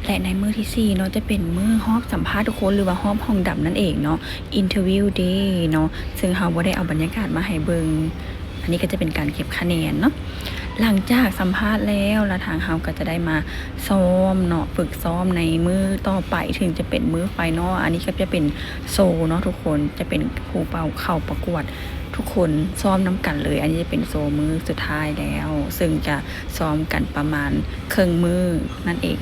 ແລະ ໃນມື້ທີສີ່ເນາະ ຈະເປັນມື້ຮອບສຳພາດທຸກຄົນ ຫຼືວ່າຮອບຫ້ອງດຳນັ້ນເອງເນາະ interview day ເນາະ ເຊິ່ງເຮົາບໍ່ໄດ້ເອົາບັນຍາກາດມາໃຫ້ເບິ່ງ. ອັນນີ້ກໍຈະເປັນການເກັບຄະແນນເນາະ. ຫຼັງຈາກສຳພາດແລ້ວ ລະທາງເຮົາກໍຈະໄດ້ມາຊ້ອມເນາະ ຝຶກຊ້ອມໃນມື້ຕໍ່ໄປ ເຖິງຈະເປັນມື້ final. ອັນນີ້ກໍຈະເປັນໂຊເນາະທຸກຄົນ ຈະເປັນຜູ້ເຂົ້າປະກວດທຸກຄົນຊ້ອມນຳກັນເລີຍ. ອັນນີ້ຈະເປັນໂຊມື້ສຸດທ້າຍແລ້ວ ເຊິ່ງຈະຊ້ອມກັນປະມານເຄິ່ງມື້ນັ້ນເອງ.